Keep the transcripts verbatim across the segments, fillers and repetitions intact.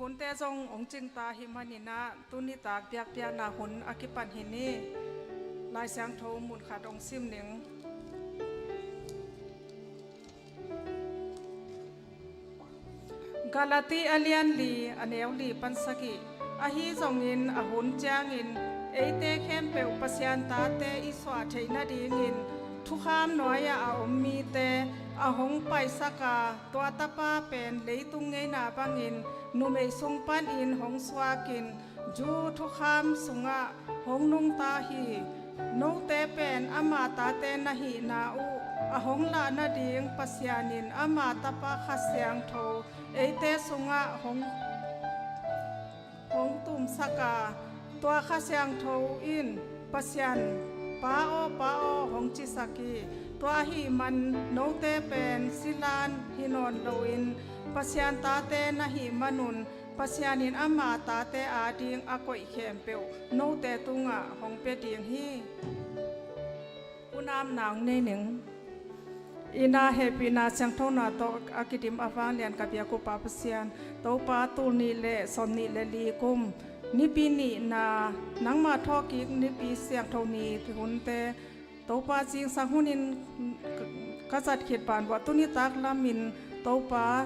Hunte zong hong cingta hi maninah tuni tak biakpiakna hun a kipan hi ni. Lai Siangtho mun khat hong sim ning. Galati a lian li a neu li pan sagih. Ahi zongin a hun ciangin eite khempeuh Pasian tate i suah theih nadingin thukham nuai-ah a om mite a hong paisak a, tua tapa pen leitung ngeina bangin numei sung panin hong suakin Jew thukham sungah hong nungta hi. Note pen ama tate na hihna uh a hong lah nading Pasian in ama tapa Kha Siangtho eite sungah hong, hong tumsak a, tua Kha Siangtho in Pasian, Pa aw, Pa aw, hong cisak hi. Tua ahih man note pen silan hi nawn loin Pasian tate na hih manun Pasian in ama tate ading a koih khempeuh note tungah hong pia ding hi. Unau nang nei ning. Ina hehpihna siangthona tawh a kidim a vanglian ka biak uh Pa Pasian, Topa, tul nih le sawmnih le li kum Nipi nihna, nangmah thawhkik Nipi Siangtho ni hunte, Topa, zingsang hunin ka zat khit banah tuni tak lamin Topa,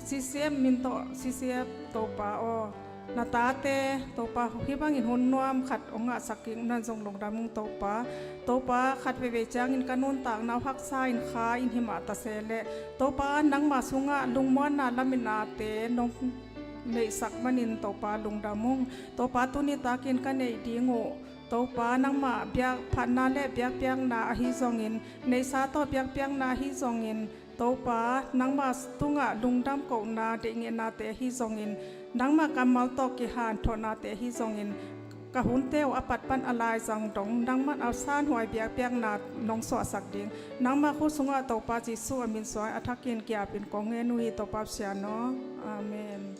C C F min tawh, C C F Topa aw, na tate Topa, hih bangin hun nuam khat hong ngahsak kik nan zong lungdam ung Topa. Topa, khat veivei ciangin ka nuntakna uh haksa in kha in hi mah ta se leh, Topa, nangmah sungah lungmuanna laminate nong neihsak manin Topa lungdam ung. Topa, tuni takin ka neih ding uh Topa, nangmah biak phatna le biakpiakna ahi zongin, neihsa tawh biakpiakna ahi zongin, Topa, nangmah tungah lungdam kohna deihngehna te ahi zongin, nangmah kammal tawh kihanthawnna te ahi zongin, ka hunte uh a pat pan a laizang dong nangmah a sanhuai biakpiakna nong suahsak ding, nangmah khut sungah Topa Jesuh a min suang a thakin ki-apin kong ngen uh hi Topa Pasian aw. Amen.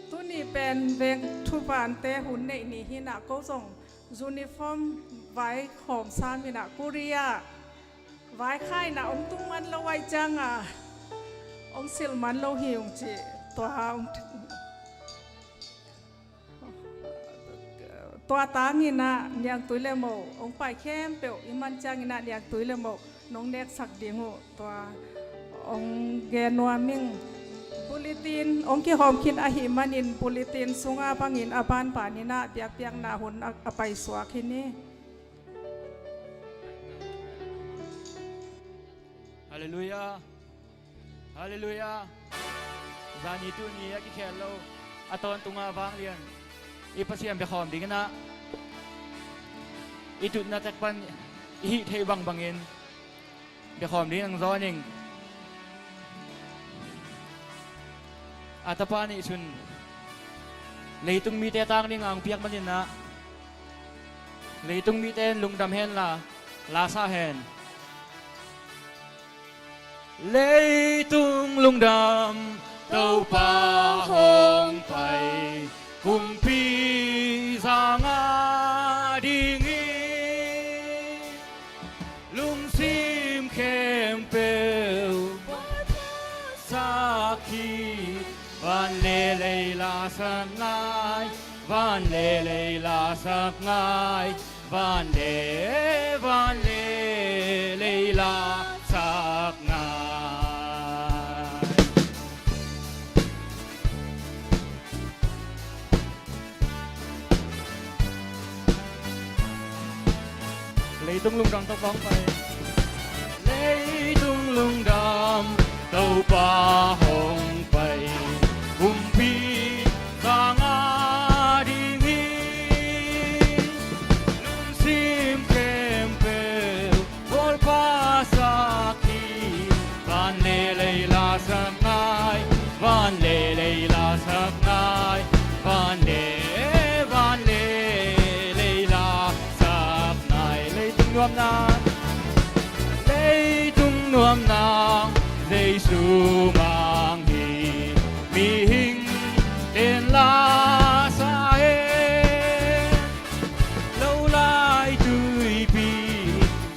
Tuni pen veng thuvante hun neih ni hinah ko zong uniform vai khawm saminah Korea vai khaina hong tung man lo ai cianga hong silh man lo hi ung ci. Tua hong tua tanginah niangtui le moh hong pai khempeuh i man cianginah niangtui le moh nong neksak ding uh tua hong gen nuam ing. Bulletin hong kihawm khin ahih manin bulletin sunga bangin a banbaninah biakpiakna hun a, a paisuak hi ni. Halleluiah. Halleluiah. Zani tuni a kikhel lo a tawntunga vanglian i Pasian biakhawm dinginah i tutna tek pan i hih theih bangbangin biakhawm ding nang zawn ing. A tapa nih sun leitung mite tang dinga hong piak maninah leitung mite in lungdam henla lasa hen. Leitung lungdam Topa hong pai kumpi zanga dingin lungsim khempeuh sakhi. Van le lei lasak ngai, van le lei lasak ngai, van le, van le lei lasak ngai. Leitung lungdam Topa hong pai. Leitung lungdam Topa hong pai. Kumpi zanga dingin lungsim khempeuh Bawlpa sakhi. Van le lei lasak ngai, van le lei lasak ngai, van le, van le lei lasak ngai. Leitung nuamna, leitung nuamna Jesu mang hi. Mihing ten lasa e. Lo lai tuipi,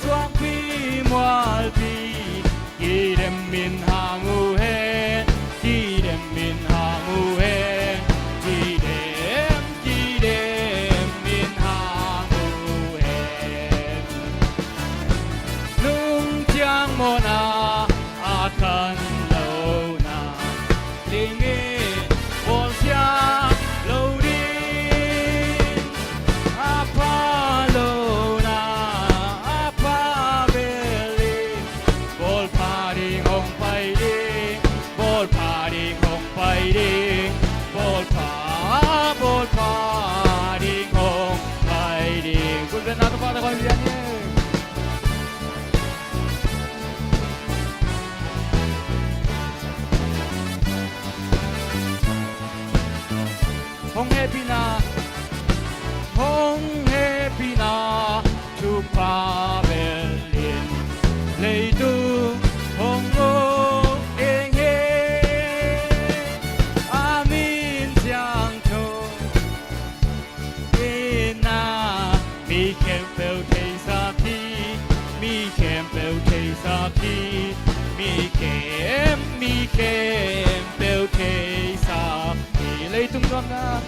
suakpi mualpi, kidem min hang uh hen, kidem min hang uh hen, lian hi. Hong hehpihna, hong hehpihna thupha belh in leitung hong uk ding hi. A min siangtho in a mi khempeuh theisak hi, mi khempeuh theisak hi, mi khem, mi khempeuh theisak hi. Leitung nuam nang,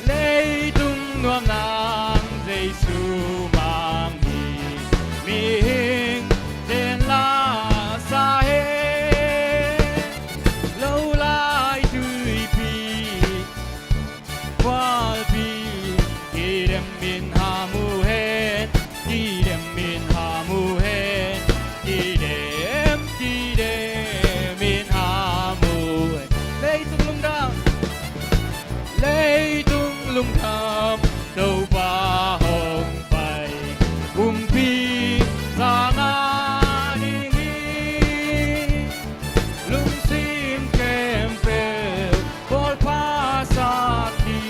leitung nuam nang Jesu mang hi. Mihing ten la sa hen, lo lai tuipi khualpi kidem in ham uh hen, kidem in ham uh hen, kidem, kidem in ham uh hen. Leitung lungdam, leitung lungdam, Topa hong pai kumpi za ngai hi. Lungsim khempeuh bawlpha sak hi.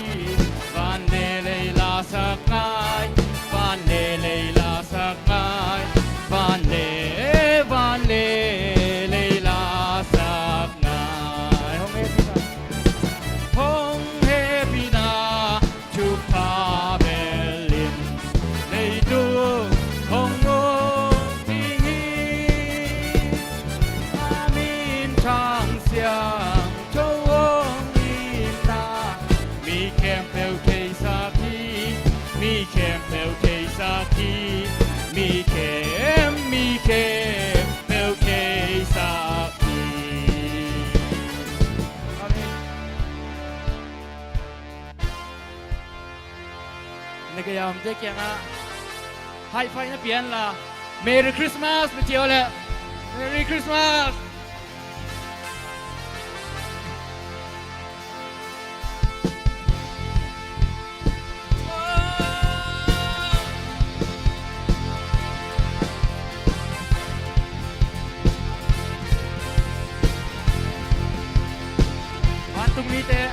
Van le lei la sak ngai, van le lei la sak ngai, van le, van le lei la sak ngai. Hong hehpihna, hong hehpihna thupha belh in leitung hong uk ding hi. A min thang siangtho hong itna mi khempeuh theisak hi, mi khempeuh theisak hi, mi khem, mi khempeuh theisak hi. Amen. Na gei a omte kiangah high five na pia inla, Merry Christmas na ci uh leh. Merry Christmas. Vantung mite,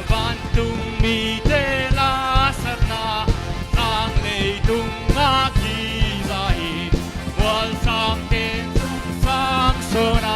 vantung mite lasakna, sang leitung a kiza hi. Mualsang ten sung sang sona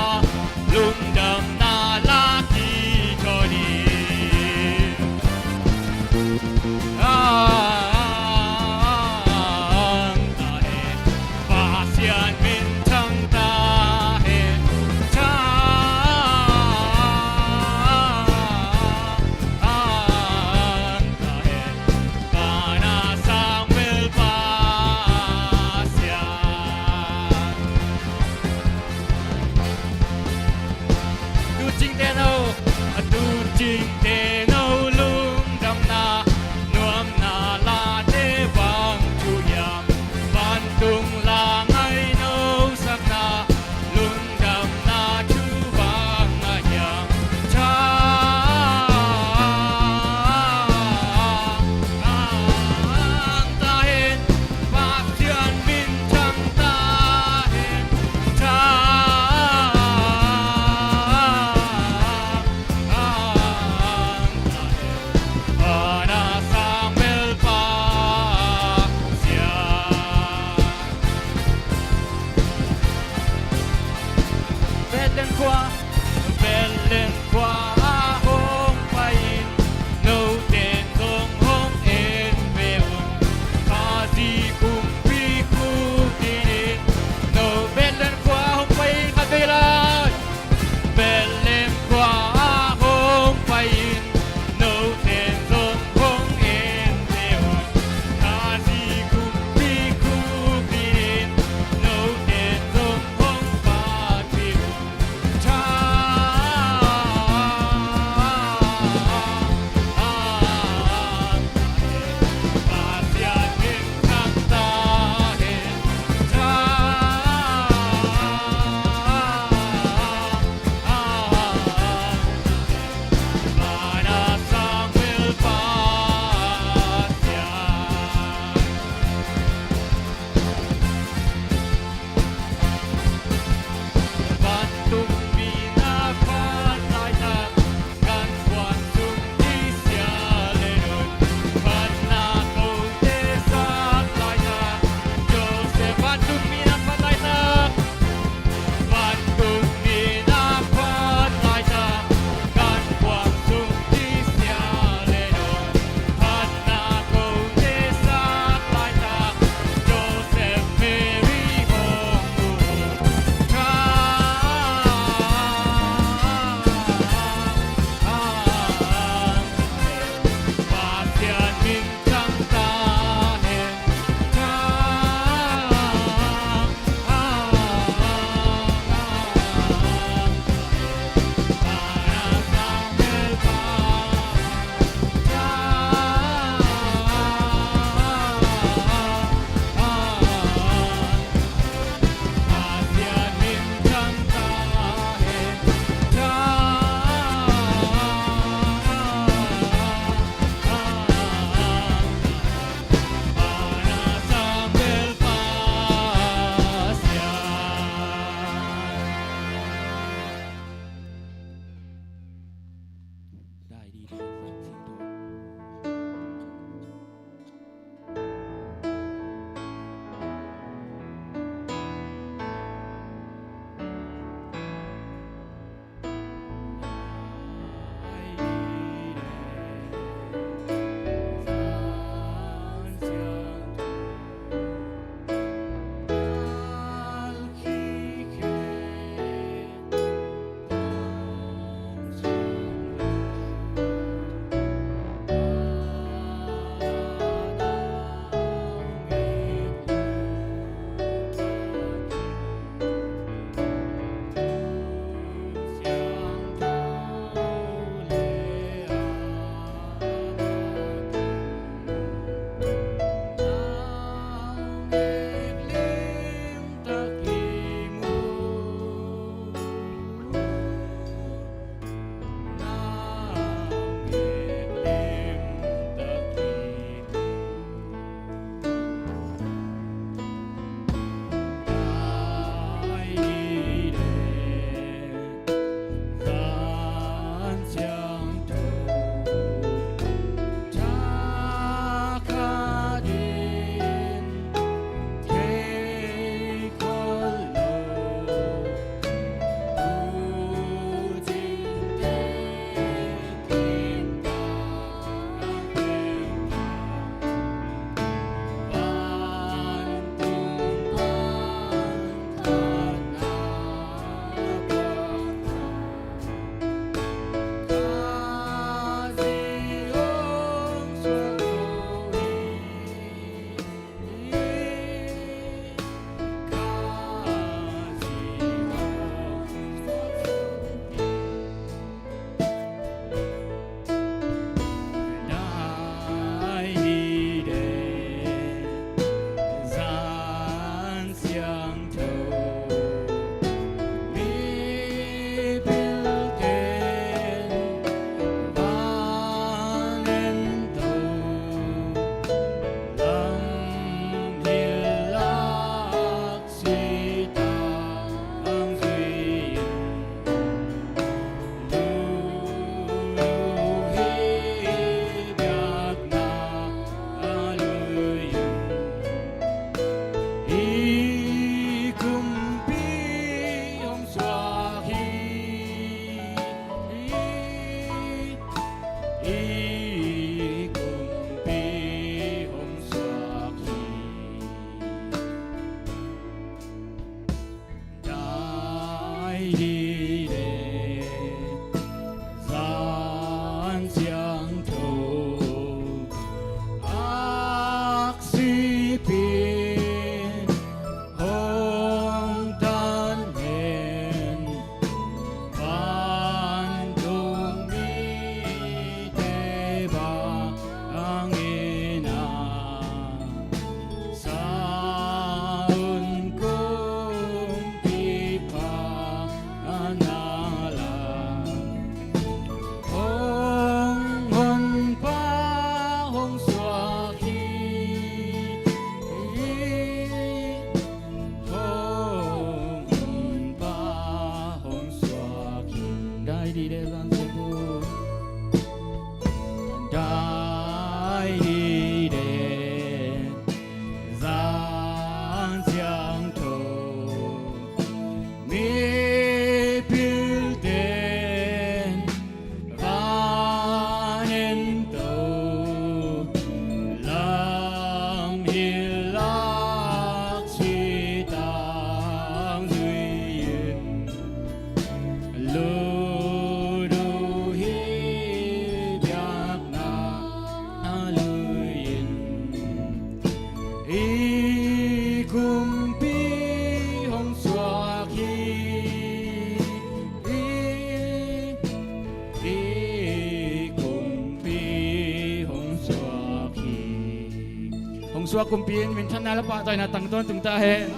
Suak kumpi in minthanna le pahtawina tang tawntung ta hen.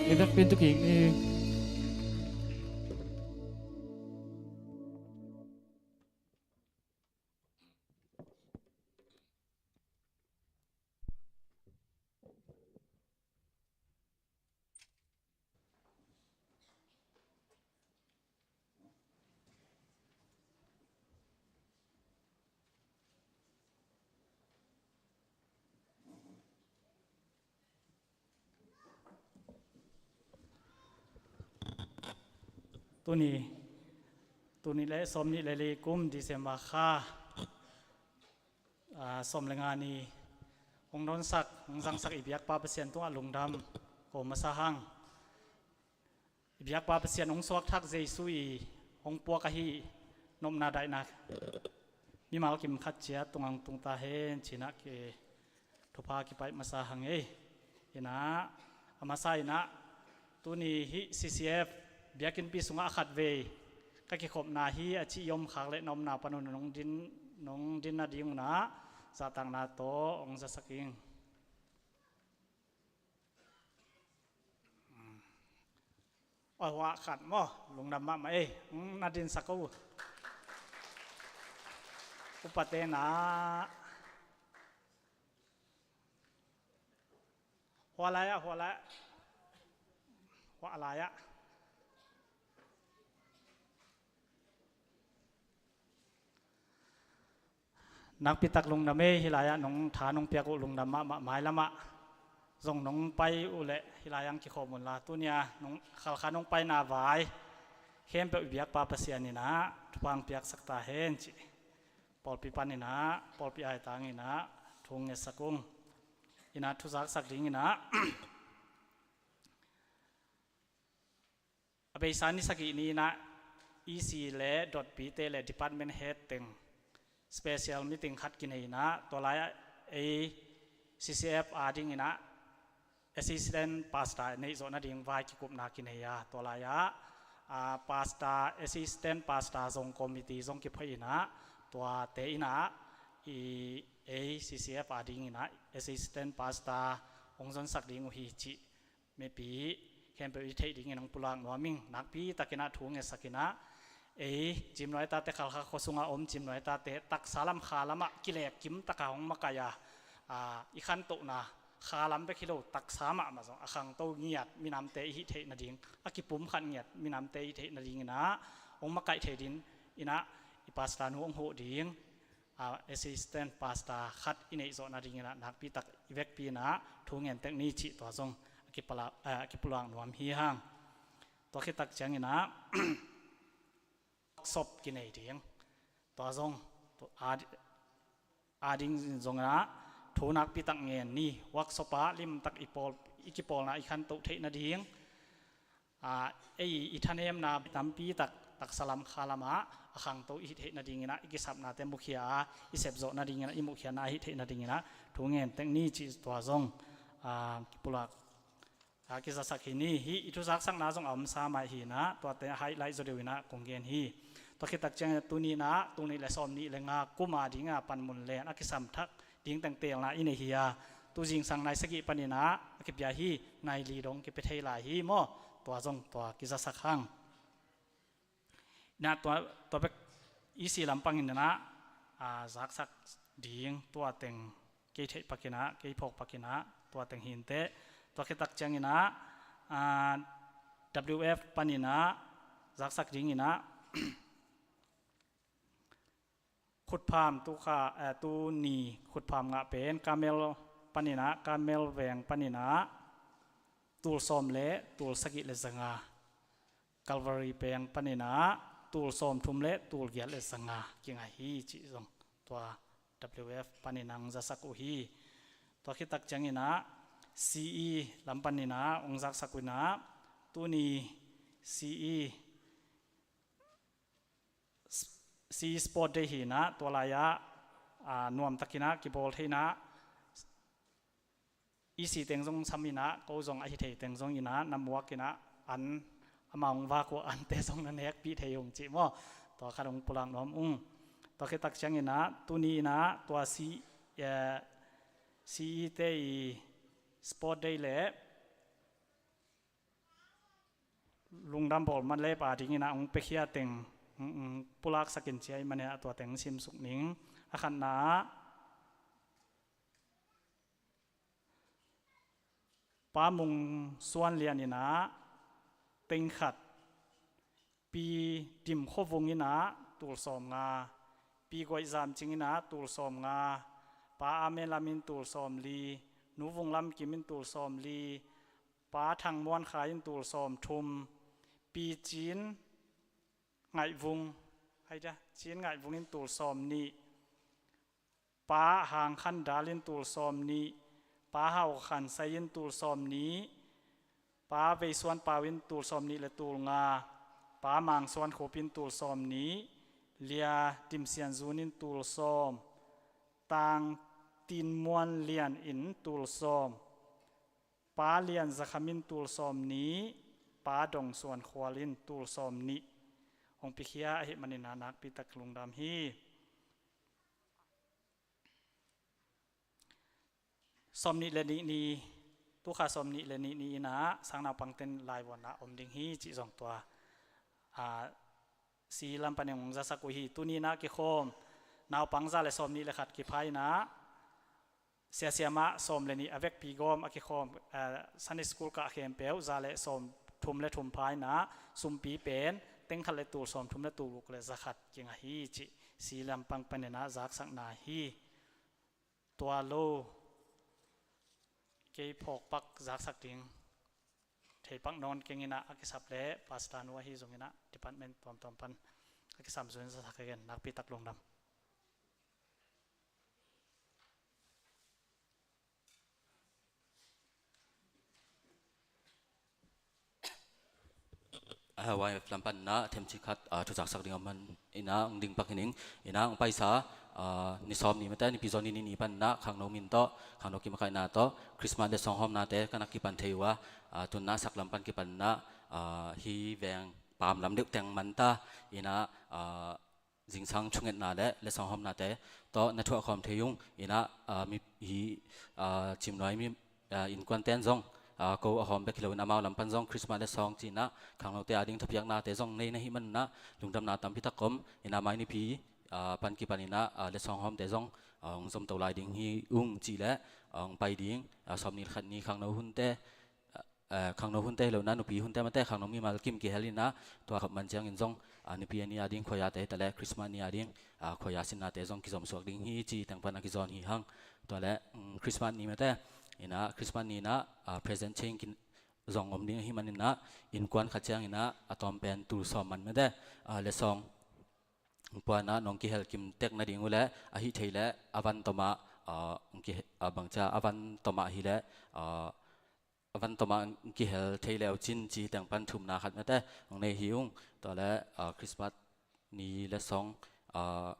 I vekpi in tu kik ni. Tuni, tuni le sawm nih le li kum December kha, ah, sawm le nga ni hong nawnsak, hong zangsak i biakpa Pasian tungah lungdam ko masa hang. I biakpa Pasian hong suakthak Jesu i hong puak ahi nopna daihna mimal kim khat ciat tungang tung ta hen ci-in ah ki thupha kipaih masa hang ei. In ah, a masa in ah, tuni hih C C F biakinnpi sungah a khatvei ka kikhopna hi a cih i om khak leh na omna pan un nong din, nong din nading un ah zahtakna tawh hong zasak ing. Oi, hua khat maw, lungdam mahmah ei, na dinsak o. Upate na. Hua lai-ah, hua lai-ah. Hua lai-ah. Nakpitak lungdam ei, hih lai-ah nong tha nong piak uh lungdam mahmah, mailamah zong nong pai uh leh hih lai-ah kikhawm unla, tuni-a nong Khalkha nong paina vai khempeuh i biakpa Pasian in ah thupha hong piaksak ta hen cih pawlpi panin ah, pawlpi aitang in ah thu hong ngetsak ung. In ah thu zaksak ding in ah, a beisa ni sagih ni in ah E C le dotpite le department head teng special meeting khat kinei in ah, tua lai-ah ei C C F ading in ah assistant pastor neih zawh nading vai kikupna kinei a, tua lai-ah, ah, pastor, assistant pastor zong committee zong kiphoih in ah, tuate in ah i ei C C F ading in ah assistant pastor hong zonsak ding uh hi cih mipi khempeuh i theih dingin hong pulak nuam ing. Nakpi takin ah thu ngetsak in ah, ei Cimnuai tate, Khalkha khua sungah om Cimnuai tate taksa lam kha lamah kilek kim taka hong makaih a, a, i khantohna kha lam bek hi lo, taksa mahmah zong a khangto ngiat minamte i hih theih nading, a kipumkhat ngiat minamte i hih theih nading in ah hong makaih thei ding in ah, i pastor nu hong huh ding, a, assistant pastor khat i neih zawh nading in ah nakpi tak i vekpi in ah thu ngen tek ni cih tua zong a kipala-, a, a kipulak nuam hi hang. Tua khit tak ciangin ah workshop kinei ding. Tua zong, tua, a, ading zong in ah thu nakpi tak ngen ni. Workshop ah limtak i pawl, i kipawlna i khantoh theih nading, a, ei i thanemna tampi tak taksa lam kha lamah a khangto i hih theih nading in ah, i kisapnate mukhia a, i sepzawh nading in ah, i muhkhiatna a hih theih nading in ah thu ngen tek ni cih tua zong, a, kipulak, a, kizasak hi ni. Hih i thuzaksakna zong a omsa mai hi in ah, tuate highlight zaw deuh in ah kong gen hi. Tua khit tak ciangin ah tuni in ah, tul nih le sawm nih le nga kum ading a panmun len a kisam thak ding teng teelna i nei hi a, tu zingsang nai sagih panin ah a kipia hi, nai li dong kipia thei lai hi maw? Tua zong tua kizasak hang. In ah tua, tua bek E C lampang in ah, a, zaksak ding tua teng kei theih pak in ah, kei phawk pak in ah, tua teng hi inteh. Tua khit tak ciangin ah, a, W F panin ah zaksak ding in ah, Khutpham tu kha, eh, tuni Khutpham ngah pen Carmel panin ah, Carmel veng panin ah tul sawm le tul sagih le zanga, Calvary peng panin ah tul sawm thum le tul giat le zanga kingah hi cih zong tua W F panin ah hong zasak uh hi. Tua khit tak ciangin ah C E lam panin ah hong zaksak uh in ah, tuni C E, C E Sport Day hi in ah, tua lai-ah, a, nuamtak in ah kibawl thei in ah, E C teng zong sam in ah, ko zong a hi thei teng zong in ah, na muak in ah, an amah hong vak uh ante zong na nekpih thei ung cih maw? Tua khat hong pulak nuam ung. Tua khit tak ciangin ah, tuni in ah, tua C, eh, C E te i Sport Day le lungdam bawl man le pa dingin ah hong piakhia teng, mm, mm, pulaksak in ci ahih manin ah tua teng simsuk ning. A khatna ah Pa Mung Suan Lian in ah teng khat, Pi Dim Khua Vung in ah tul sawmnga, Pi Guaih Zam Cing in ah tul sawmnga, Pa Amen Lam in tul sawmli, Nu Vung Lam Kim in tul sawmli, Pa Thang Muan Khai in tul sawmthum, Pi Cin Ngaih Vung, hai dia, Cin Ngaih Vung in tul sawmnih, Pa Hang Khan Dal in tul sawmnih, Pa Hau Khan Sai in tul sawmnih, Pa Vei Suan Pau in tul sawmnih le tul nga, Pa Mang Suan Khup in tul sawmnih, Lia Dim Sian Zun in tul sawm, Tang Tin Muan Lian in tul sawm, Pa Lian Za Kham in tul sawmnih, Pa Dong Suan Khual in tul sawmnih hong piakhia ahih manin ah nakpi tak lungdam hi. Sawmnih le nih ni, tukha sawmnih le nih ni in ah sang naupangte'n laivuanna om ding hi cih zong tua, a, si lam panin hong zasak uh hi. Tuni in ah kikhawm naupang za le sawmnih le khat kipha in ah, Sia Siam ah sawm le nih a vekpi gawm a kikhawm, a, Sunday School kah khempeuh za le sawmthum le thum pha in ah sumpi pen teng khat le tul sawmthum le tul guk le za khat kingah hi cih si lam pang panin ah zaksakna hi. Tua lo, kei phawk pak zaksak ding thei pak nawn keng in ah a kisap leh pastor nu ahi zongin ah department tuamtuam pan a kisam zun zaksak keng, nakpi tak lungdam. A, Y F lam pan in ah themcik khat, a, thu zaksak ding om man in ah hong ding pak hi ning. In ah hong paisa, a, ni sawm ni mate, Nipi Zaw ni ni pan in ah khangno min tawh, khangno kimakaihna tawh Christmas letsong hawmnate ka na kipan thei uh a, a, tu in ah sak lam pan kipan in ah, a, hih veng paam lam deuh teng man ta in ah, a, zingsang thungetna le letsong hawmnate tawh na thuah khawm thei ung. In ah, a, mi, hih, a, Cimnuai mi, a, innkuante'n zong, a, ko a hawm bek hi loin amau lam pan zong Christmas letsong ci in ah khangnote a ding thupiaknate zong nei na hih man in ah lungdamna tampi tak om. In ah mai Nipi, a, pan kipan in ah, a, letsong hawmte zong, a, hong zomto lai ding hi ung cih leh, a, hong pai ding, a, sawmnih le khat ni khangno hunte, a, a, khangno hunte hi lo in ah nupi hunte mate khangno mimal kim kihel in ah tua khop man ciangin zong, a, Nipi ni a ding khuaiate hi ta leh Christmas ni a ding, a, khuaia sinnate zong kizom suak ding hi cih teng pan a kizawn hi hang. Tua leh, mm, Christmas ni mate in ah Christmas ni in ah, a, present change zong om ding ahih man in ah innkuan khat ciangin ah a tawm pen tul sawm man mate, a, letsong pua in ah nong kihel kim tek nading uh leh, ahih thei leh a van tom ah, a, hong ki, a, bangci a van tom ah hi leh, a, a van tom ah hong kihel thei le uh cin ci teng pan thumna khat mate hong nei hi ung. Tua leh, a, Christmas ni letsong, a,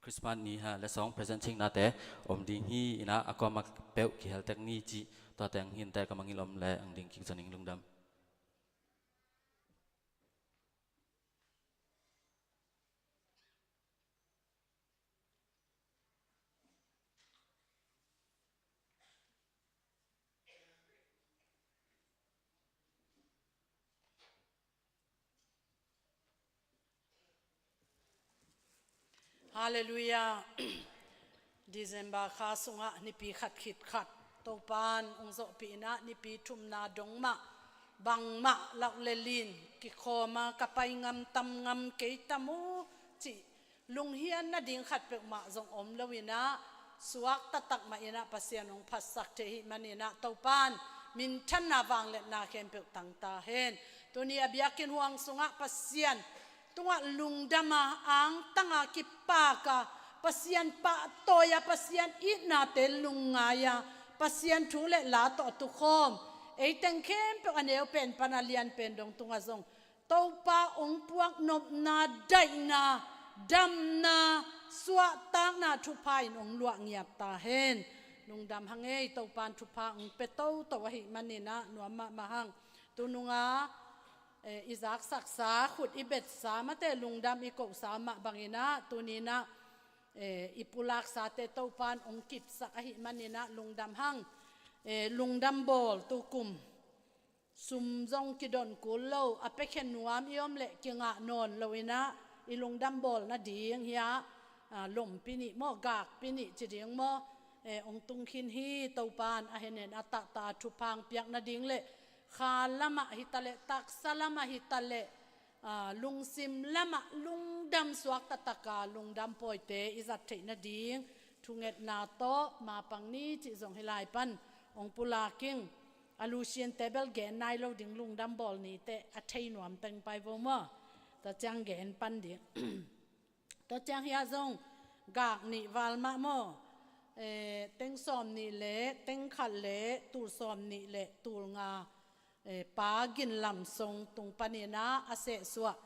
Christmas ni ha letsong present change nate om ding hi. In ah a kuamah peuh kihel tek ni cih tua teng hi inteh ka mangngilh om leh hong ding kik zaw ning, lungdam. Halleluiah. December kha sungah nipi khat khit khat Topa'n hong zawhpih in ah nipi thumna dong mah bangmah lauh le lin kikhawm a, ka pai ngam tam ngam kei ta maw cih lunghian nading khat peuhmah zong om lo in ah, suak taktak mah in ah Pasian hong phatsak thei ahih man in ah Topa'n minthanna vangliatna khempeuh tang ta hen. Tuni a biakinn huang sungah Pasian tungah lungdam a, angtang a, kipak a, Pasian pahtawi a, Pasian itnate lungngai a, Pasian thu le la tawh a tukhawm, ei teng khempeuh a neu pen pan a lian pen dong tungah zong Topa hong puak nopna, daihna, damna, suahtakna thupha in hong luah ngiat ta hen. Lungdam hang ei, Topa'n thupha hong pia toto ahih man in ah nuam mahmah hang. Tunung a, eh, i zaksaksa, khut i betsa, mate lungdam i kohsa mah bang in ah tuni in ah, eh, i pulaksate Topa'n hong kipsak ahih man in ah lungdam hang. Eh, lungdam bawl tukum sum zong kidon kul lo, a piakhia nuam i om leh kingah nawn lo inah i lungdam bawl nading hi a, ah, lompi nih maw, gakpi nih ci ding maw, eh, ong tung khin hi. Topan a henhen a tahta thupha piak nading leh kha lamah hitaleh, taksa lamah hitaleh, ah, lungsim lamah lungdam suak taktaka lungdam pawite i zat theih nading thungetna tawh mapang ni cih zong hih lai pan ong pulak ing. A Lucian te bel gen nai lo ding, lungdam bawl ni teh a thei nuam teng pai vo maw. Tua ciang gen pan ding. Tua ciang hiah zong gak nih val mah maw, eh, teng sawm nih le teng khat le tul sawm nih le tul nga, eh, Pa Gin Lam Song tung paninah a sehsuah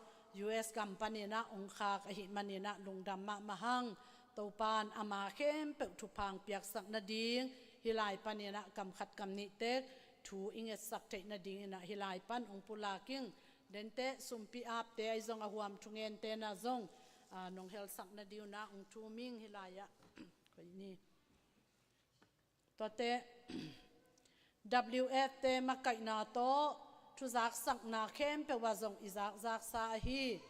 U S gam paninah ong khak ahih maninah lungdam mahmah hang. Topan ama khempeuh thupha piaksak nading hih lai paninah kam khat kam nih tek thu i ngetsak theih nadinginah hih lai pan ong pulak ing. Dente sumpi apte ahi zong a huam thungente na zong, ah, nong helsak nadinginah ong thum ing hih lai-ah. Koih ni. Tuate W F te makaihna tawh thuzaksakna khempeuh ah zong i zakzaksa ahi.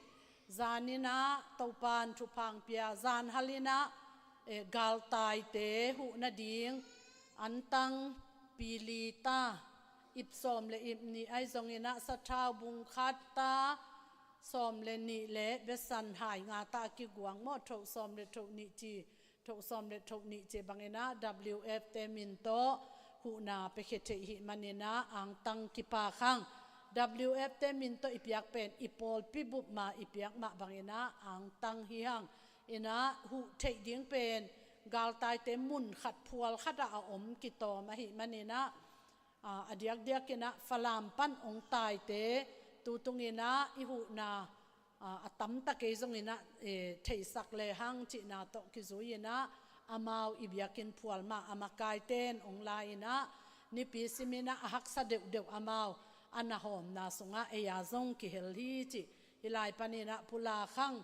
Zaninah Topan thupha pia, zanhalinah, eh, galtaite huh nading antang pili ta, ip sawm le ip nih ahi zonginah sathau bung khat ta, sawm le nih le besan hai nga ta a kiguang maw, thoh sawm le thoh nih ci, thoh sawm le thoh nih ci banginah W F te min tawh huhna piakhia theih hih maninah angtang kipak hang. W F te min tawh i piak pen i pawlpi bup ma i piak mah banginah angtang hi hang. Inah huh theih ding pen galtaite mun khat phual khatah a om kitawm ahih maninah, ah, a diakdiakinah Falam pan ong taite tutunginah i huhna, ah, a tamta kei zonginah, eh, theisak lehang cihna tawh kizuiinah amau i biakinn phual mah a makaiten ong lai-inah nipi siminah a haksa deuhdeuh amau a na hawmna sungah ei-a zong kihel hi cih hih lai paninah pulak hang.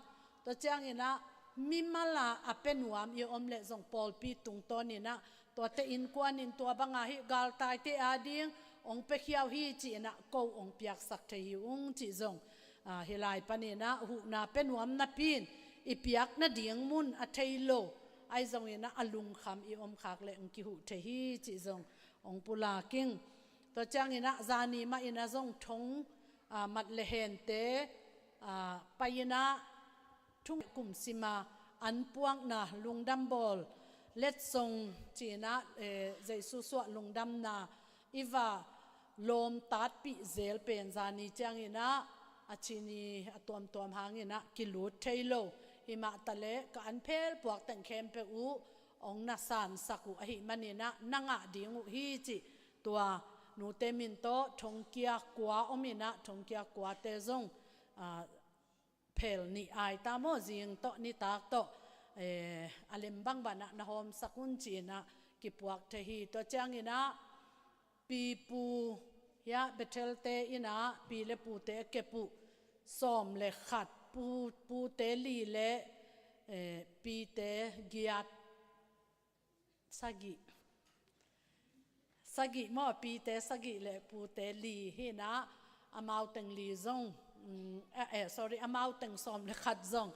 Tua cianginah mimala a pia nuam i om leh zong pawlpi tungtawninah tuate innkuanin tua banga hih galtaite ading ong piakhia uh hi ci-inah ko ong piaksak thei hi ung cih zong, ah, hih lai paninah huhna pia nuam napi-in i piak nading mun a thei lo ahi zonginah a lungkham i om khak leh ong kihuh thei hi cih zong ong pulak ing. Tua cianginah zani mahinah zong thong, ah, mat le hente, ah, pai-inah thung kum sima an puakna lungdam bawl letsong cinah, eh, Jesu suah lungdamna i va lawmtatpih zel pen zani cianginah a cini a tuamtuam hanginah kilut thei lo. Himah taleh ka an phel puak teng khempeuh uh ong na sansak uh ahih maninah na ngah ding uh hi cih tua nute min tawh thongkia kua ominah thongkia kuate zong, ah, phel nih ai ta maw, zing tawh nitak tawh, eh, a lem bangbanah na hawmsak un cinah kipuak thei hi. Tua cianginah pipu hiah Bethel te innah pi le pute a kep uh sawm le khat, pu, pute li le, eh, pite giat, sagih. Sagih maw, pite sagih le pute li hinah amau teng li zong, mm, eh, eh, sorry, amau teng sawm le khat zong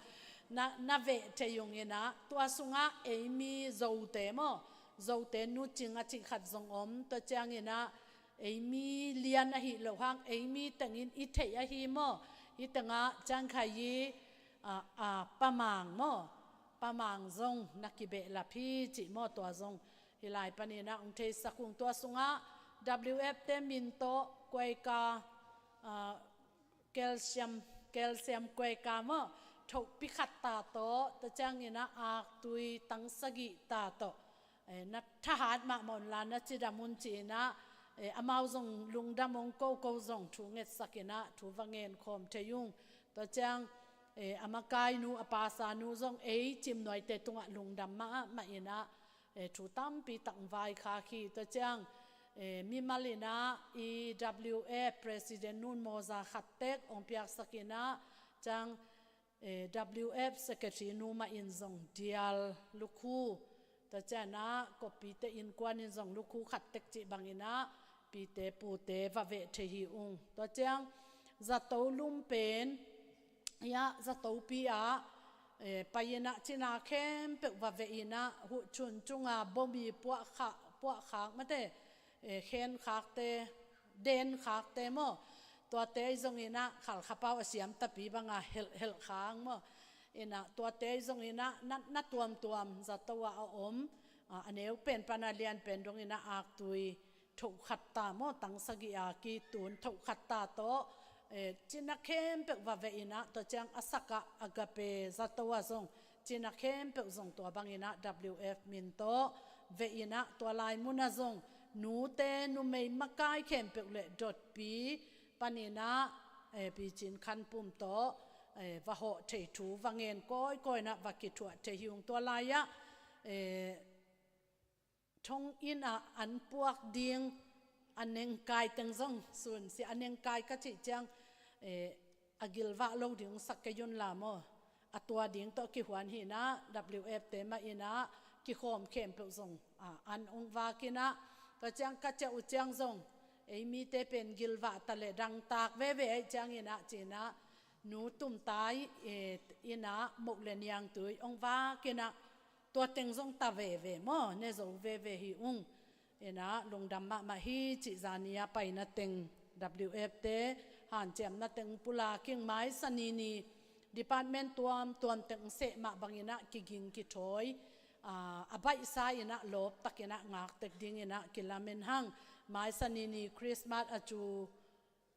na, na veh thei unginah tua sungah eimi Zote maw, Zote nucing a cih khat zong om. Tua cianginah eimi lian ahi loh hang eimi tengin i theih ahi maw, hih tengah ciangkhai i, ah, ah, pamang maw, pamang zong na kibehlap hi cih maw, tua zong hih lai paninah ong theisak ung. Tua sungah W F te min tawh kuaika, ah, calcium, calcium kuaika maw, thohpi khat ta tawh, tua cianginah aktui tang sagih ta tawh, eh, na thahat mahmah unla na cidam un cinah, eh, amau zong lungdam ong koko zong thu ngetsakinah thu va ngen khawm thei ung. Tua ciang, eh, a makainu a pasanu zong ei Cimnuaite tungah lungdam mahmah inah, eh, thu tampi tak vaikhak hi. Tua ciang, eh, mimalinah i W F president nun mawza khat tek ong piaksakinah ciang, eh, W F secretary nu mah in zong dial lukhu Tua cianah kawppite innkuan in zong lukhu khat tek cih banginah pite pute va veh thei hi ung. Tua ciang zato lum pen ia zatopi ah, eh, pai inah cina khempeuh va veh inah huhchun cunga bomi puahkhak, puahkhak mate, eh, khenkhakte, denkhakte maw, tuate ahi zonginah khalkhapau a siam tapi banga helh, helh khang maw. Inah tuate ahi zonginah na, na tuamtuam zato ah a om, a, a neu pen pana lian pen donginah aktui thohkhat ta maw, tang sagih a kitun thohkhat ta tawh, eh, cina khempeuh va veh inah tua ciang a sakah Agape zato ah zong cina khempeuh zong tua banginah W F min tawh veh inah tua lai munah zong nute numei makai khempeuh le dotpi paninah, eh, picin khanpum tawh, eh, va hawh thei thu va ngen kawikawi inah va kithuah thei hi ung. Tua lai-ah, eh, thong inn ah an puak ding a nengkai teng zong sun sia, a nengkai ka cih ciang, eh, a gilvah lo ding sak kei un la maw. A tua ding tawh kihuan hinah W F te mah inah kikhawm khempeuh zong, a, an ong vak inah tua ciang ka ciah uh ciang zong ei mite pen gilvah ta le dangtak veve aih cianginah cinah nu tumtai, eh, inah moh le niangtui ong vak inah tua teng zong ta veve maw, ne zo veve hi ung. Inah lungdam mahmah hi cih zani a paina teng W F te hanciamna teng pulak ing. Mai Sani ni department tuamtuam teng seh mah banginah kiging kithawi, a, a baihsa inah lawptak inah ngaktek dinginah kilamen hang. Mai Sani ni Christmas a cu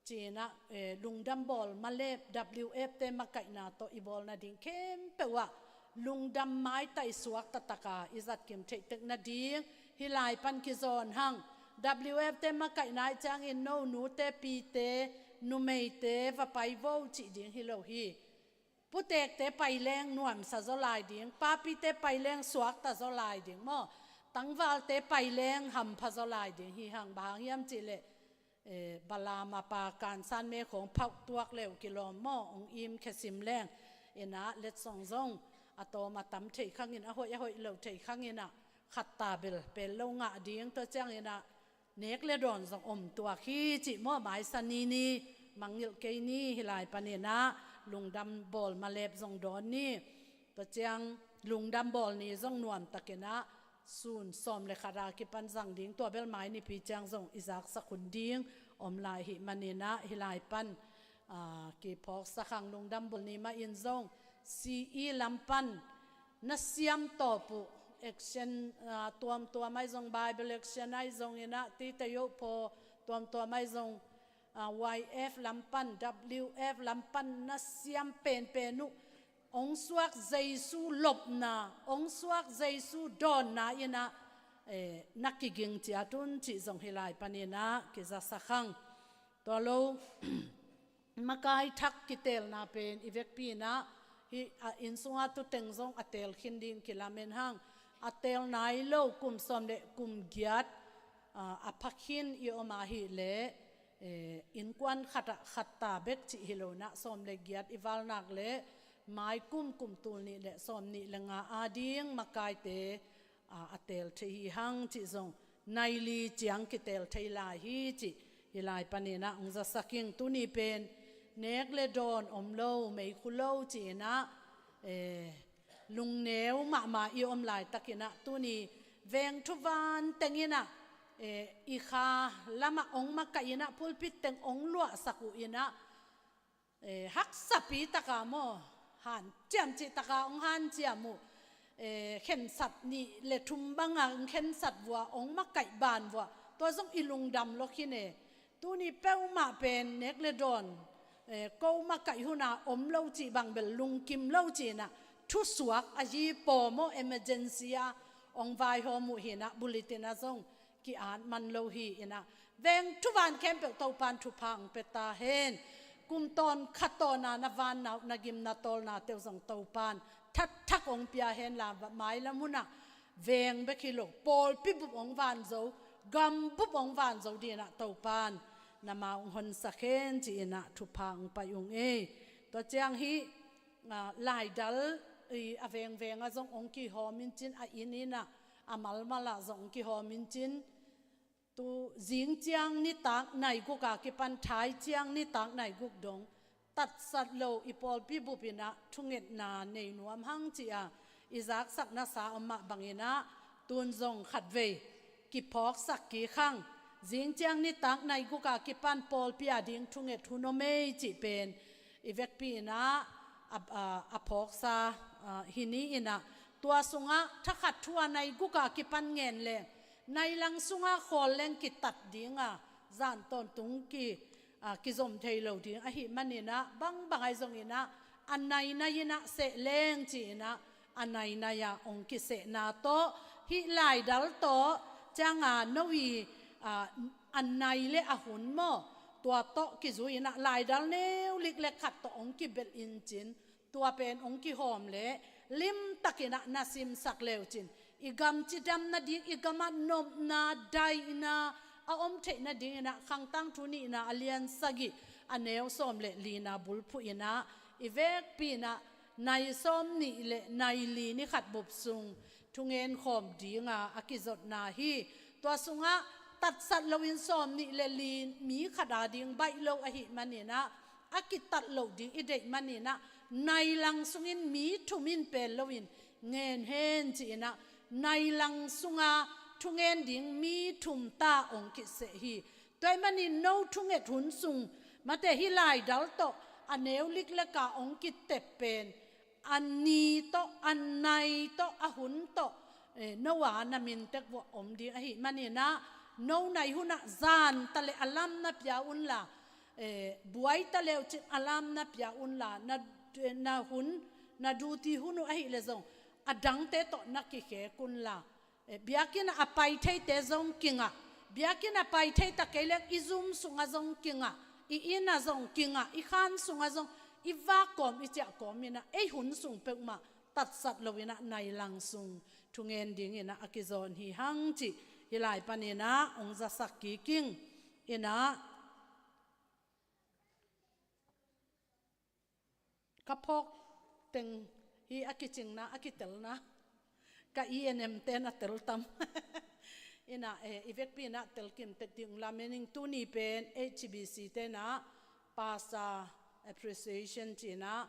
cinah, eh, lungdam bawl malep W F te makaihna tawh i bawl nading khempeuh ah lungdam maitai suak taktaka i zatkim theihtek nading hih lai pan kizawn hang. W F te makaihna aih ciangin no nute pite numeite va pai vo cih ding hi lo hi. Putekte pai leng nuamsa zaw lai ding, papite pai leng suakta zaw lai ding maw, tangvalte pai leng hampha zaw lai ding hi hang. Bang hang hiam cihleh, eh, Balam a pa kansan me khong phauh tuak leu kilawm maw, ong im khesim leng. Inah letsong zong a tawm a tam thei khangin, a hoih a hoih lo thei khanginah khatta bel pel lo ngah ding. Tua cianginah nek le dawn zong om tuak hi cih maw, Mai Sani ni, mangngilh kei ni, hih lai paninah lungdam bawl malep zong dawn ni. Tua ciang lungdam bawl ni zong nuamtakinah sun sawm le khat a kipan zang ding, tua bel mai nipi ciang zong i zaksak hun ding om lai hih maninah hih lai pan, a, kiphawksak hang. Lungdam bawl ni mah in zong C E lam pan na siam tawp uh, action, a, tuamtuam ahi zong, Bible action ahi zonginah tite yoh phaw tuamtuam ahi zong, a, Y F lam pan, W F lam pan na siam penpen uh ong suak Jesu lopna, ong suak Jesu dawnna inah, eh, na kiging ciat un cih zong hih lai paninah kizasak hang. Tua lo makai thak kitelna pen i vekpi inah hih, a, inn sunga tuteng zong a tel khin ding kilamen hang. A tel nai lo kum sawm le kum giat, a, a pha khin i om ahih leh, eh, innkuan khatah khatta bek cih hi lo inah sawm le giat i val nak leh mai kum, kum tul nih le sawm nih le nga ading makaite, a, a tel thei hi hang cih zong nai li ciang kitel thei lai hi cih hih lai paninah ong zasak ing. Tuni pen nek le dawn om lo, meikhu lo ci-inah, eh, lungneu mahmah i om laitakinah tuni veng thuvan tenginah, eh, i kha lamah ong makaih inah pulpit teng ong luahsak uh inah, eh, haksapi taka maw, hanciam cih taka ong hanciam uh, eh, khensat nih le thum banga ong khensat vua, ong makaih ban vua, tua zong i lungdam lua khin e. Tuni peuhmah pen nek le dawn, eh, ko makaih huna om lo cih bang bel lungkim lo ci-inah thusuak a hi paw maw, emergency a ong vaihawm uh hinah bulletin ah zong ki-at man lo hi inah, veng thuvan khempeuh Topan thupha ong pia ta hen. Kum tawn khat tawna na vannau na gimna tawlnate uh zong Topan thatthak ong pia hen la, mailam hunah veng bek hi lo, pawlpi bup ong van zo, gam bup ong van zo dinah Topan na ma ong honsak hen ci-inah thupha ong pai ung ei. Tua ciang hih, a, laidal i a vengveng ah zong ong kihawm in cin a inn inah a malmal ah zong kihawm in cin, tu zing ciang nitak nai guk a kipan thai ciang nitak nai guk dong tatsat lo i pawlpi bup in ah thungetna nei nuam hang ci-a i zaksak nasa om mah bangin ah tun zong khatvei kiphawksak kik hang. Zing ciang nitak nai guk a kipan pawlpi a ding thunget hun om ei cih pen i vekpi in ah a, a, a phawksa, a, hi ni in ah, tua sungah thakhat thu a nai guk a kipan ngen leng nai lang sungah khawl leng kitat ding a, zan tawntung ki, a, kizom thei lo ding ahih manin ah, bangbang ahi zongin ah a nai nai in ah seh leng ci in ah, a nai nai a hong kisehna tawh, hih laidal tawh ciang a no i, a, a nai le a hun maw, tua tawh kizui in ah laidal neu lik le khat tawh hong kibelh in cin, tua pen hong kihawm le limtak in ah na simsak leu cin, i gam cidam nading, i gam ah nopna daihna a om theih nading in ah Khangtangthu nihna a lian sagih a neu sawm le lina bulphuh in ah i vekpi in ah nai sawm nih le nai li ni khat bup sung thungen khawm ding a, a kizotna hi. Tua sungah tatsat loin sawm nih le li mi khat a ding baih lo ahih manin ah, a kitat loh ding i deih manin ah, nai lang sungin mi thum in pel loin ngen hen ci in ah, nai lang sunga thungen ding mi thum ta hong kiseh hi. Tua ahih manin no thunget hun sung, mate hih laidal tawh a neu lik le khat hong kitep pen a ni tawh, a nai tawh, a hun tawh, eh, no a na min tek vuah om ding ahih manin ah, no nai hun ah zan ta le a lam na pia un la, eh, buai ta leu cin a lam na pia un la, na, na hun, na duty hun uh ahih le zong a dangte tawh na kikhek un la, eh, biakinn ah a pai theite zong kingah, biakinn ah pai thei ta kei leng i zum sungah zong kingah, i inn ah zong kingah, i khan sungah zong i vak kawm, i ciah kawm in ah, ei hun sung peuhmah tatsat lo in ah nai lang sung thungen ding in ah a kizawn hi hang cih hih lai panin ah hong zasak kik ing. In ah ka phawk teng hi a kicingna, a kitelna, ka E N M ten a tel tam. In ah, eh, i vekpi in ah tel kim tek ding lam en ing. Tuni pen H B C ten ah Pastor Appreciation ci in ah,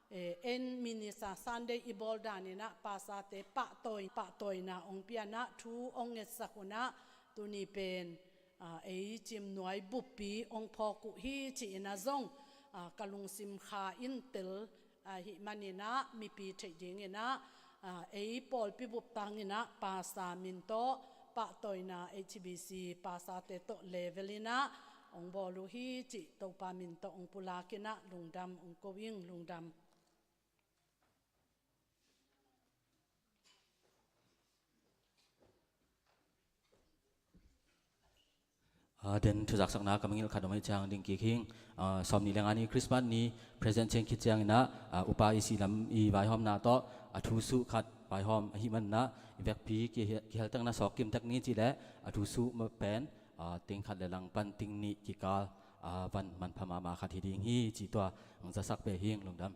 eh, en Minister Sunday i bawl dan in ah pastorte pahtawi, pahtawina hong pia in ah thu hong ngetsak un ah, tuni pen, ah, ei Cimnuai buppi hong phawk uh hi ci in ah zong, ah, ka lungsim kha in tel, ah, ahih manin ah mipi theih ding in ah, ah, ei pawlpi bup tang in ah pastor min tawh pahtawina H B C pastorte tawh level in ah hong bawl uh hi cih Topa min tawh hong pulak in ah lungdam hong ko ing. Lungdam. Ah, den thuzaksakna ka mangilh khat om ahih ciang ding kik hing. Ah, sawm nih le nga ni Christmas ni present ciang khit ciangin ah, ah, upa i sih lam i vaihawmna tawh a thusuh khat vaihawm ahih manin ah i vekpi kihe-, kiheltekna sawk kim tek ni cih leh a thusuh pen, ah, ting khat le langpan ting nih kikal, ah, van manpha mahmah khat hi ding hi cih tua hong zasak peh hing. Lungdam.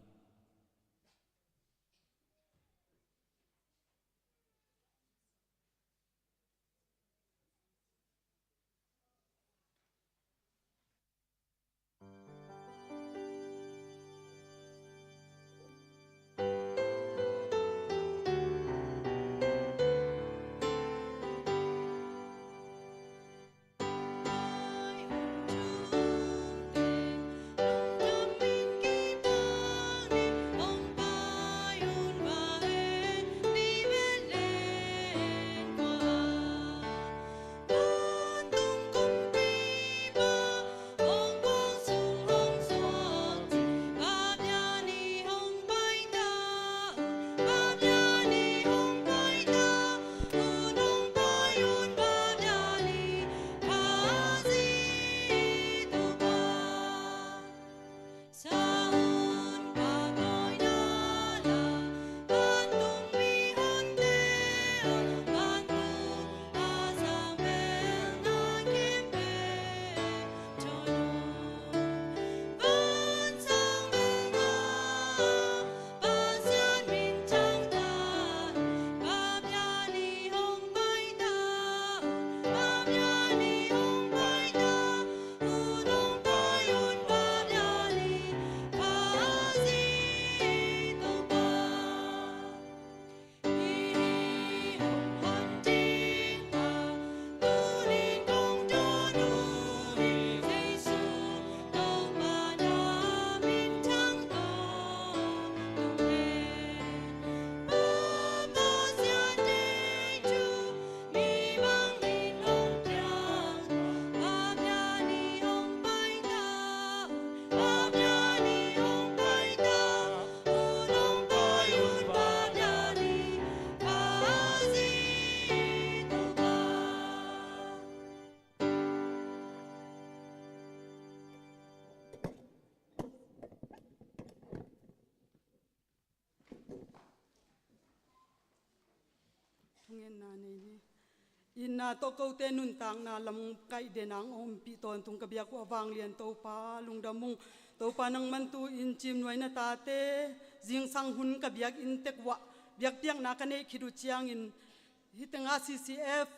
Ngenna nei ni. Itna tawh kote nuntakna lam kaih den ang ompih tawntung ka biak uh a vanglian Topa lungdam ung. Topa nangman tu-in Cimnuai na tate zingsang hun ka biakinn tek uah biakpiakna ka neih khit uh ciangin hih tengah C C F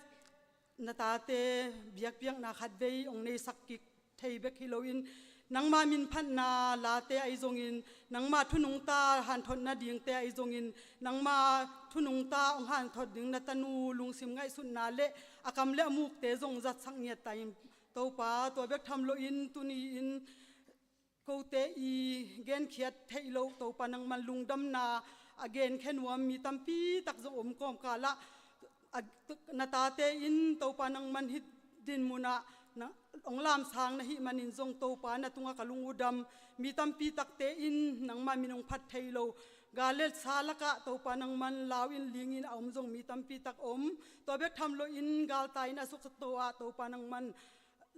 na tate biakpiakna khatvei hong neisak kik thei bek hi loin, nangma minphatna late ahi zongin, nangma thunungta hanthot nadingte ahi zongin, nangma thunungta hong hanthot ding na tanu lungsim ngaihsutna le a kam le a mukte zong zatsak ngiat ta in, Topa tua bek tham loin tuni-in kote i genkhiat theih loh Topa nangman lungdamna a genkhen nuam mi tampi tak zong om kawmkalah a, na tate in Topa nangman hih dinmunah na, hong lamsang na hih manin zong Topa na tungah ka lung uh dam. Mi tampi takte in nangma min hong phat thei lo, gal le sa lakah Topa nangman lau in ling in a om zong mi tampi tak om. Tua bek tham loin galtai in a suksato ah Topa nangman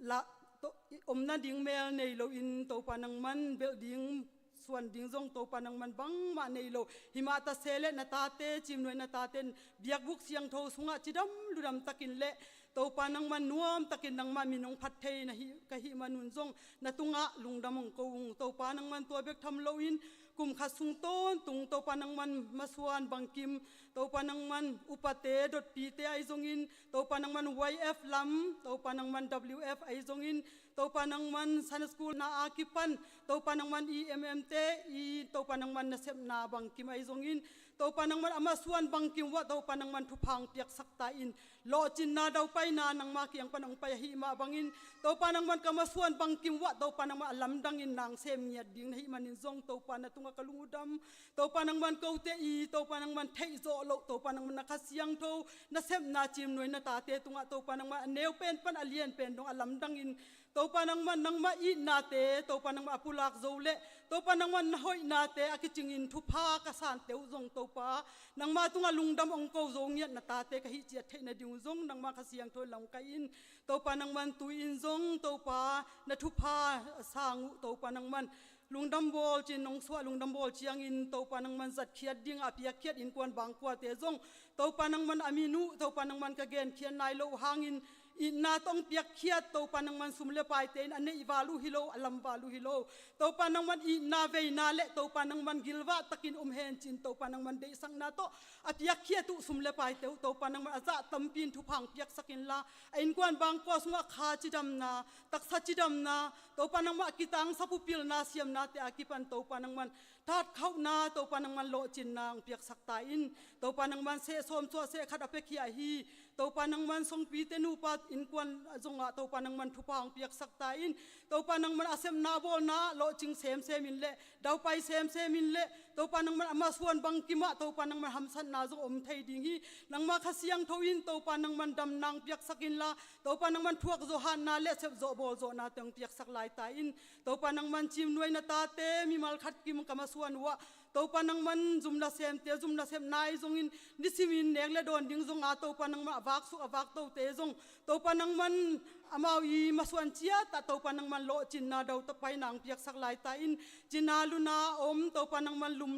la, to, om nading mel nei loin Topa nangman belh ding suan ding zong Topa nangman bangmah nei lo. Himah ta se le na tate, Cimnuai na taten biakbuk siangtho sungah cidam ludam takin le Topa nangman nuam takin nangmah min hong phat thei na hih, ka hih manun zong na tungah lungdam hong ko ung. Topa nangman tua bek tham loin kum khat sung tawntung Topa nangman masuan bangkim, Topa nangman upate dotpite ahi zongin, Topa nangman Y F lam, Topa nangman W F ahi zongin, Topa nangman Sunday school na a kipan Topa nangman E M M te i Topa nangman nasepna bangkim ahi zongin, Topa nangman a masuan bangkim uah Topa nangman thupha hong piaksak ta in, lawhcinna daupaina nangma kiang pan hong pai ahih mah bangin, Topa nangman ka masuan bangkim uah Topa nangman a lamdangin nang sem ngiat ding na hih manin zong Topa na tungah ka lung uh dam. Topa nangman kote i Topa nangman theih zawh loh, Topa nangman na Kha Siangtho nasepna Cimnuai na tate tungah Topa nangman a neu pen pan a lian pen dong a lamdangin, Topa nangman nangmah itnate Topa nangman a pulak zo le Topa nangman na hoihnate a kicingin thupha ka sante uh zong Topa nangma tungah lungdam hong ko zo ngiat na tate ka hih ciat theih nading uh zong nangma Kha Siangtho in lamkai in, Topa nangman tu-in zong Topa na thupha sang uh Topa nangman lungdam bawl cin nong suah, lungdam bawl ciangin Topa nangman zatkhiat dingah a piakkhiat innkuan bangkuate zong Topa nangman a min uh Topa nangman ka genkhiat nai loh hangin, itna tawh hong piakkhiat Topa nangman sum le paite in a neih val uh hi lo, a lam val uh hi lo. Topa nangman itna veina le Topa nangman gilvah takin om hen cin Topa nangman deihsakna tawh a piakkhiat uh sum le paite uh Topa nangman a zah tampi in thupha hong piaksak inla, a innkuan bangkua sungah kha cidamna, taksa cidamna, Topa nangmah kitangsap uh pilna siamnate a kipan Topa nangman thatkhauhna, Topa nangman lawhcinna hong piaksak ta in, Topa nangman seh sawm suah seh khat a piakhia hi. Topa nangman songpite nupa innkuan zongah Topa nangman thupha hong piaksak ta in, Topa nangman a sepna bawlna lawhcing semsem in le daupai semsem in le Topa nangman a masuan bangkimah Topa nangman hamsatna zong om thei ding hi. Nangma Kha Siangtho in Topa nangman damna hong piaksak inla, Topa nangman thuak zawh hatna le sep zawh bawl zawhnate hong piaksak lai ta in, Topa nangman Cimnuai na tate mimal khat kim ka masuan uh ah Topa nangman zum nasemte zum nasepna ahi zongin nisimin nek le dawn ding zonga Topa nangman a vaksuk a vaktote zong Topa nangman amau i masuan ciatah Topa nangman lawhcinna daupaina hong piaksak lai ta in, cina luna om Topa nangman lum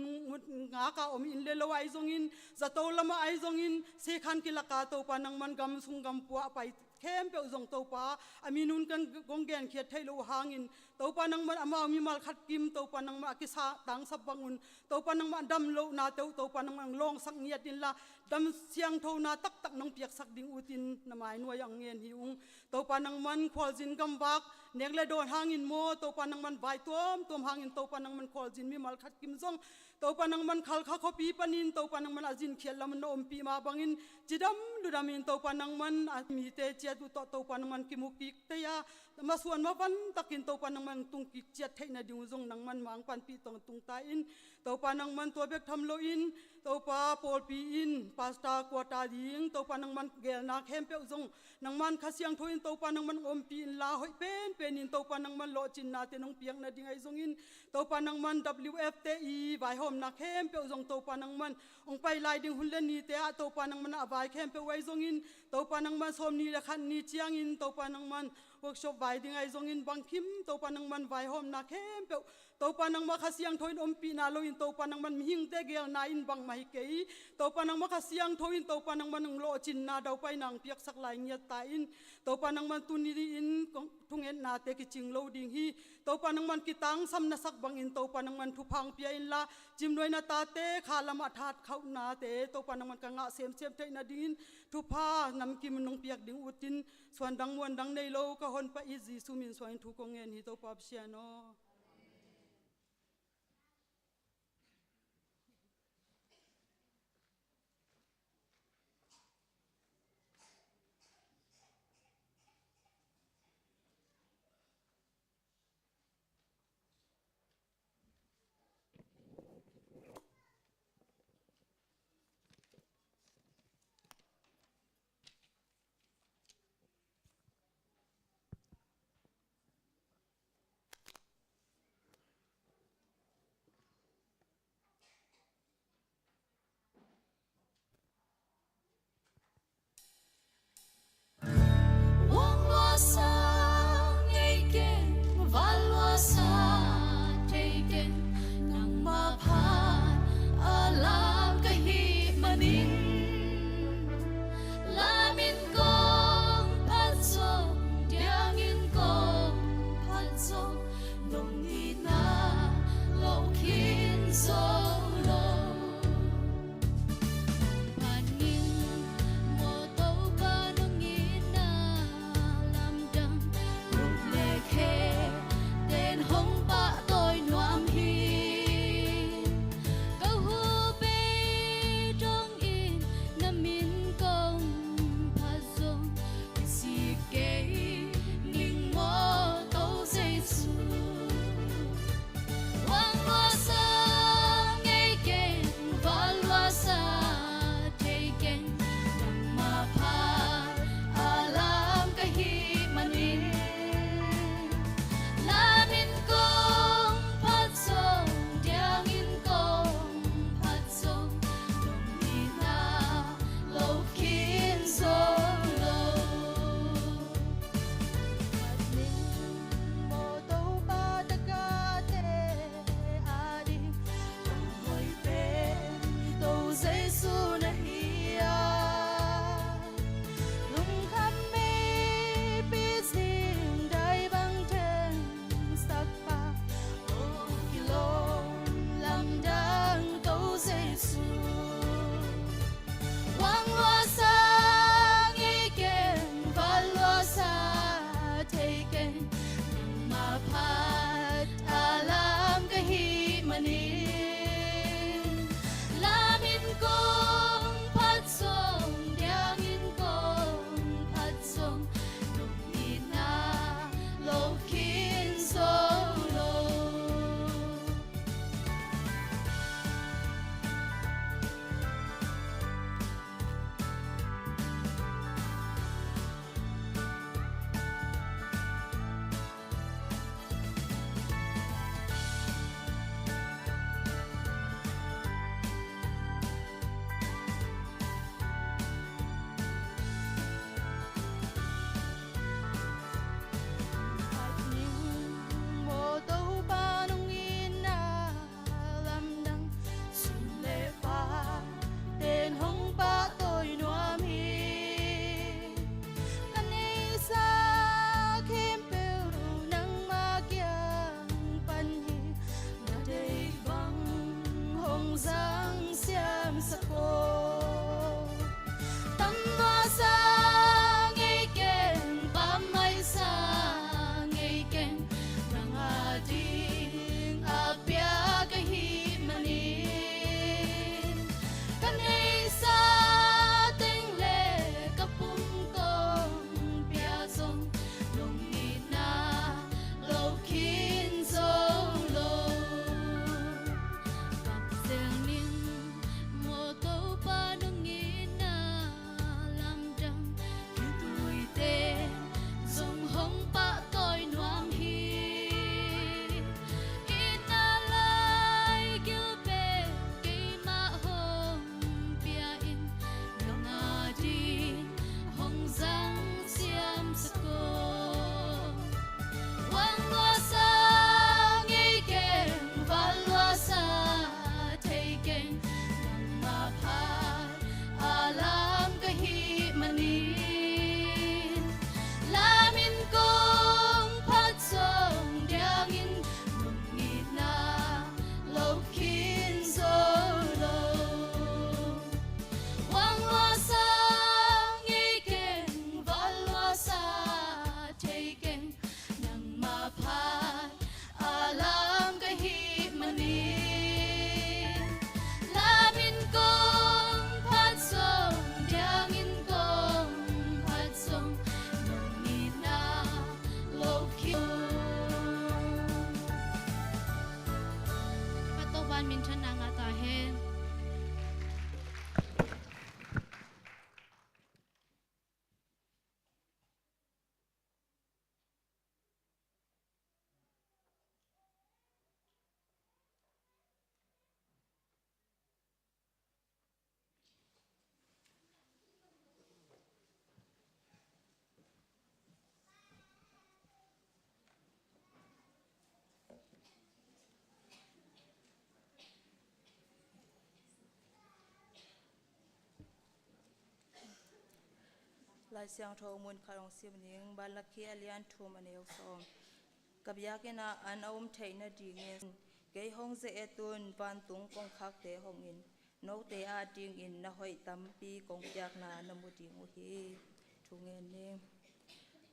ngaka om inn le lo ahi zongin, zato lamah ahi zongin, seikhan kilaka Topa nangman gamsung gampua a pai khempeuh zong Topa a minun kan kong genkhiat theih loh hangin, Topa nangman amau mimal khat kim Topa nangman a kisa tangsap bangun Topa nangman a dam lohnate uh Topa nangman hong lawngsak ngiat inla, dam siangthona taktak nong piaksak ding utin na mainuai ah hong ngen hi ung. Topa nangman khualzin gamvak nek le dawn hangin maw, Topa nangman vai tuamtuam hangin Topa nangman khualzin mimal khat kim zong Topa nangman Khalkha khuapi panin Topa nangman a zinkhiat lam na ompih mah bangin cidam ludamin Topa nangman a mite ciat uh tawh Topa nangman kimu kik thei a, masuan mavantakin Topa nangman tung kik ciat theih nading uh zong nangman mah hong panpih tawntung ta in, Topa nangman tua bek tham loin Topa pawlpi in pastor quarter ding Topa nangman gelna khempeuh zong nangman Kha Siangtho in Topa nangman hong ompih inla, hoih penpenin Topa nangman lawhcinnate nong piak nading ahi zongin, Topa nangman W F te i vaihawmna khempeuh zong Topa nangman hong pai lai ding hun le nite ah Topa nangman a vai khempeuh ahi zongin, Topa nangman sawmnih le khat ni ciangin Topa nangman workshop vai ding ahi zongin bangkim Topa nangman vaihawmna khempeuh Topa nangman Kha Siangtho in ompihna loin Topa nangman mihingte geelna in bangmah hi kei. Topa nangman Kha Siangtho in Topa nangman hong lawhcinna daupaina hong piaksak lai ngiat ta in. Topa nangman tuni in kong thungetnate kicing lo ding hi. Topa nangman kitangsam na sak bangin Topa nangman thupha hong pia inla, Cimnuai na tate kha lamah thatkhauhnate Topa nangman ka ngah semsem theih nadingin thupha namkim nong piak ding utin, suandang muandang nei lo ka honpa i Jesu min suangin thu kong ngen hi Topa Pasian aw. Vanluasa ngei keng, vanluasa thei keng, nangmah phat a lam ka hih manin, lamin kong phat zong diangin nong itna lo khin zo lo. Vanluasa ngei keng, vanluasa thei keng, nangmah phat a lam ka hih manin, lamin kong phat zong, diangin kong phat zong, nong itna lo khin. Ka Topa in minthanna ngah ta hen. Lai Siangtho mun khat hong sim ning. Malakhi a lian thum, a neu sawm. Ka biakinn ah an a um theih nadingin kei hong ze-et un, vantung kongkhakte hong in. Note adingin na hoih tampi kong piakna na mu ding uh hi. Thu ngen ning.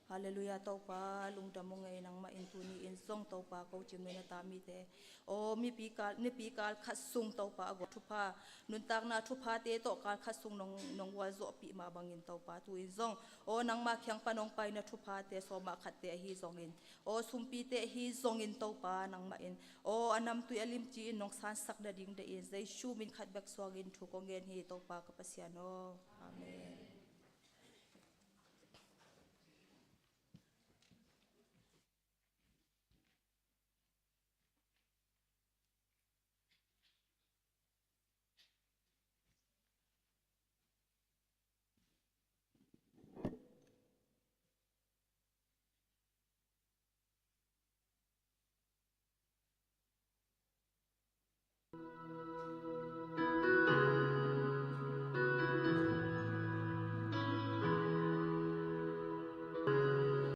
Halleluiah, Topa lungdam ung ei, nangmah in tuni in zong Topa ko Cing Lun a ta mite, aw, mipi kal, nipi kal khat sung Topa a gawh thupha, nuntakna thuphate tawh kal khat sung nong, nong gualzawhpih mah bangin Topa tu in zong, aw, nangmah kiang pan hong paina thuphate sawm ah khatte ahi zongin, aw, sumpite ahi zongin Topa nangmah in, aw, a namtui a limci in nong sansak nading deih in, Jesu min khat bek suangin thu kong ngen hi Topa ka Pasian aw. Amen.